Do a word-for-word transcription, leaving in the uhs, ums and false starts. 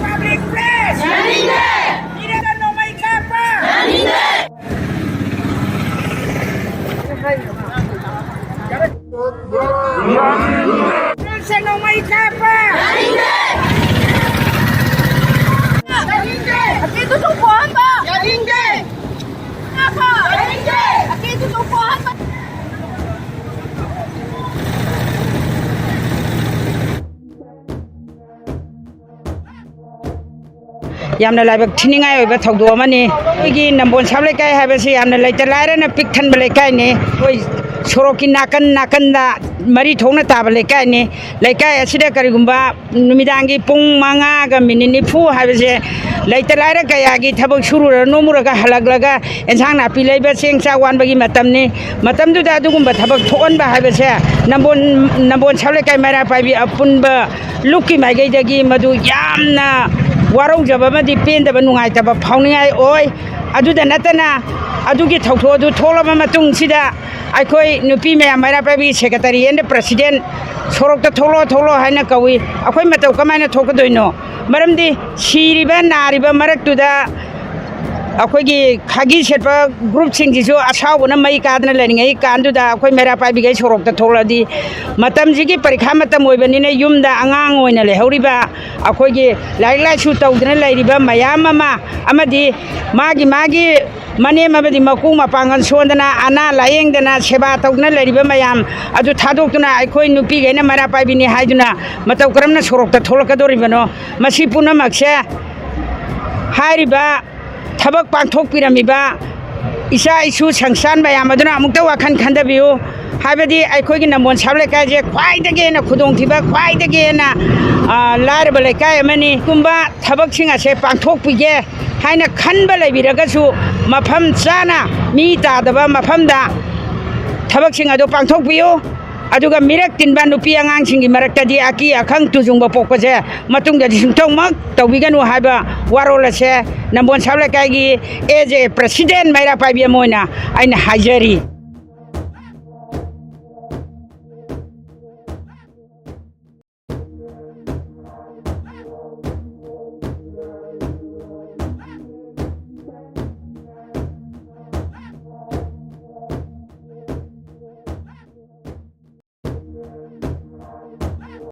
Public press! ꯌꯥꯅꯤꯡꯗꯦ! ꯏꯔꯗ ꯅꯣꯡꯃꯩ ꯀꯥꯞꯄ! ꯌꯥꯅꯤꯡꯗꯦ! ꯅꯣꯡꯃꯩ ꯀꯥꯞꯄ! ꯌꯥꯅꯤꯡꯗꯦ! ꯌꯥꯅꯤꯡꯗꯦ! ꯑꯀꯤꯗꯨꯁꯨ ꯄꯣꯛꯍꯟꯕ! ꯌꯥꯅꯤꯡꯗꯦ! ꯀꯥꯞꯄ! ꯌꯥꯅꯤꯡꯗꯦ! ꯑꯀꯤꯗꯨꯁꯨ ꯄꯣꯛꯍꯟꯕ! ꯌꯥꯝꯅ ꯂꯥꯏꯕꯛ ꯊꯤꯅꯤꯡꯉꯥꯏ ꯑꯣꯏꯕ ꯊꯧꯗꯣꯛ ꯑꯃꯅꯤ꯫ ꯑꯩꯈꯣꯏꯒꯤ ꯅꯝꯕꯣꯜ ꯁꯕ ꯂꯩꯀꯥꯏ ꯍꯥꯏꯕꯁꯤ ꯌꯥꯝꯅ ꯂꯩꯇ ꯂꯥꯏꯔꯅ ꯄꯤꯛ ꯊꯟꯕ ꯂꯩꯀꯥꯏꯅꯤ꯫ ꯑꯩꯈꯣꯏ ꯁꯣꯔꯣꯛꯀꯤ ꯅꯥꯀꯟ ꯅꯥꯀꯟꯗ ꯃꯔꯤ ꯊꯣꯛꯅ ꯇꯥꯕ ꯂꯩꯀꯥꯏꯅꯤ꯫ ꯂꯩꯀꯥꯏ ꯑꯁꯤꯗ ꯀꯔꯤꯒꯨꯝꯕ ꯅꯨꯃꯤꯗꯥꯡꯒꯤ ꯄꯨꯡ ꯃꯉꯥꯒ ꯃꯤꯅꯤꯠ ꯅꯤꯐꯨ ꯍꯥꯏꯕꯁꯦ ꯂꯩꯇ ꯂꯥꯏꯔ ꯀꯌꯥꯒꯤ ꯊꯕꯛ ꯁꯨꯔꯨꯔ ꯅꯣꯃꯨꯔꯒ ꯍꯜꯂꯛꯂꯒ ꯑꯦꯟꯁꯥꯡ ꯅꯥꯄꯤ ꯂꯩꯕ, ꯆꯦꯡ ꯆꯥꯛ ꯋꯥꯟꯕꯒꯤ ꯃꯇꯝꯅꯤ꯫ ꯃꯇꯝꯗꯨꯗ ꯑꯗꯨꯒꯨꯝꯕ ꯊꯕꯛ ꯊꯣꯛꯍꯟꯕ ꯍꯥꯏꯕꯁꯦ ꯅꯝꯕꯣꯜ, ꯅꯝꯕꯣꯜ ꯁꯕ ꯂꯩꯀꯥꯏ ꯃꯩꯔꯥ ꯄꯥꯏꯕꯤ ꯑꯄꯨꯟꯕ ꯂꯨꯞꯀꯤ ꯃꯥꯏꯀꯩꯗꯒꯤ ꯃꯗꯨ ꯌꯥꯝꯅ ꯋꯥꯔꯧꯖꯕ ꯑꯃꯗꯤ ꯄꯦꯟꯗꯕ, ꯅꯨꯡꯉꯥꯏꯇꯕ ꯐꯥꯎꯅꯤꯡꯉꯥꯏ ꯑꯣꯏ꯫ ꯑꯗꯨꯗ ꯅꯠꯇꯅ, ꯑꯗꯨꯒꯤ ꯊꯧꯗꯣꯛ ꯑꯗꯨ ꯊꯣꯛꯂꯕ ꯃꯇꯨꯡꯁꯤꯗ ꯑꯩꯈꯣꯏ ꯅꯨꯄꯤ ꯃꯌꯥꯝ ꯃꯩꯔꯥ ꯄꯥꯏꯕꯤ secretary and president ꯁꯣꯔꯣꯛꯇ ꯊꯣꯛꯂꯛꯑꯣ, ꯊꯣꯛꯂꯛꯑꯣ ꯍꯥꯏꯅ ꯀꯧꯏ꯫ ꯑꯩꯈꯣꯏ ꯃꯇꯧ ꯀꯃꯥꯏꯅ ꯊꯣꯛꯀꯗꯣꯏꯅꯣ? ꯃꯔꯝꯗꯤ ꯁꯤꯔꯤꯕ, ꯅꯥꯔꯤꯕ ꯃꯔꯛꯇꯨꯗ ꯑꯩꯈꯣꯏꯒꯤ ꯈꯥꯒꯤ ꯁꯦꯠꯄ groupꯁꯤꯡꯁꯤꯁꯨ ꯑꯁꯥꯎꯕꯅ ꯃꯩ ꯀꯥꯗꯅ ꯂꯩꯔꯤꯉꯩ ꯀꯥꯟꯗꯨꯗ ꯑꯩꯈꯣꯏ ꯃꯩꯔꯥ ꯄꯥꯏꯕꯤꯈꯩ ꯁꯣꯔꯣꯛꯇ ꯊꯣꯛꯂꯛꯑꯗꯤ, ꯃꯇꯝꯁꯤꯒꯤ ꯄꯔꯤꯈꯥ ꯃꯇꯝ ꯑꯣꯏꯕꯅꯤꯅ ꯌꯨꯝꯗ ꯑꯉꯥꯡ ꯑꯣꯏꯅ ꯂꯩꯍꯧꯔꯤꯕ, ꯑꯩꯈꯣꯏꯒꯤ ꯂꯥꯏꯔꯤꯛ ꯂꯥꯏꯁꯨ ꯇꯧꯗꯅ ꯂꯩꯔꯤꯕ ꯃꯌꯥꯝ ꯑꯃ, ꯑꯃꯗꯤ ꯃꯥꯒꯤ ꯃꯥꯒꯤ ꯃꯅꯦꯝ ꯑꯃꯗꯤ ꯃꯀꯨ ꯃꯄꯥꯡꯒꯜ ꯁꯣꯟꯗꯅ, ꯑꯅꯥ ꯂꯥꯌꯦꯡꯗꯅ, ꯁꯦꯕꯥ ꯇꯧꯗꯨꯅ ꯂꯩꯔꯤꯕ ꯃꯌꯥꯝ ꯑꯗꯨ ꯊꯥꯗꯣꯛꯇꯨꯅ ꯑꯩꯈꯣꯏ ꯅꯨꯄꯤꯈꯩꯅ ꯃꯩꯔꯥ ꯄꯥꯏꯕꯤꯅꯤ ꯍꯥꯏꯗꯨꯅ ꯃꯇꯧ ꯀꯔꯝꯅ ꯁꯣꯔꯣꯛꯇ ꯊꯣꯛꯂꯛꯀꯗꯧꯔꯤꯕꯅꯣ? ꯃꯁꯤ ꯄꯨꯝꯅꯃꯛꯁꯦ ꯍꯥꯏꯔꯤꯕ ꯊꯕꯛ ꯄꯥꯡꯊꯣꯛꯄꯤꯔꯝꯃꯤꯕ ꯏꯆꯥ ꯏꯁꯨ ꯁꯪꯁꯥꯟ ꯃꯌꯥꯝ ꯑꯗꯨꯅ ꯑꯃꯨꯛꯇ ꯋꯥꯈꯜ ꯈꯟꯊꯕꯤꯌꯨ꯫ ꯍꯥꯏꯕꯗꯤ ꯑꯩꯈꯣꯏꯒꯤ ꯅꯝꯕꯣꯜ ꯁꯕ ꯂꯩꯀꯥꯏꯁꯦ ꯈ꯭ꯋꯥꯏꯗꯒꯤ ꯍꯦꯟꯅ ꯈꯨꯗꯣꯡꯊꯤꯕ, ꯈ꯭ꯋꯥꯏꯗꯒꯤ ꯍꯦꯟꯅ, ꯑ, ꯂꯥꯏꯔꯕ ꯂꯩꯀꯥꯏ ꯑꯃꯅꯤ꯫ ꯀꯨꯝꯕ ꯊꯕꯛꯁꯤꯡ ꯑꯁꯦ ꯄꯥꯡꯊꯣꯛꯄꯤꯒꯦ ꯍꯥꯏꯅ ꯈꯟꯕ ꯂꯩꯕꯤꯔꯒꯁꯨ, ꯃꯐꯝ ꯆꯥꯅ ꯃꯤ ꯇꯥꯗꯕ ꯃꯐꯝꯗ ꯊꯕꯛꯁꯤꯡ ꯑꯗꯨ ꯄꯥꯡꯊꯣꯛꯄꯤꯌꯨ꯫ ꯑꯗꯨꯒ ꯃꯤꯔꯛ ꯇꯤꯟꯕ ꯅꯨꯄꯤ ꯑꯉꯥꯡꯁꯤꯡꯒꯤ ꯃꯔꯛꯇꯗꯤ ꯑꯀꯤ ꯑꯈꯪ ꯇꯨꯖꯨꯡꯕ ꯄꯣꯛꯄꯁꯦ ꯃꯇꯨꯡꯗꯗꯤ ꯁꯨꯡꯇꯧꯃꯛ ꯇꯧꯕꯤꯒꯅꯨ ꯍꯥꯏꯕ ꯋꯥꯔꯣꯜ ꯑꯁꯦ ꯅꯝꯕꯣꯜ ꯁꯕ ꯂꯩꯀꯥꯏꯒꯤ as a president ꯃꯩꯔꯥ ꯄꯥꯏꯕꯤ ꯑꯃ ꯑꯣꯏꯅ ꯑꯩꯅ ꯍꯥꯏꯖꯔꯤ꯫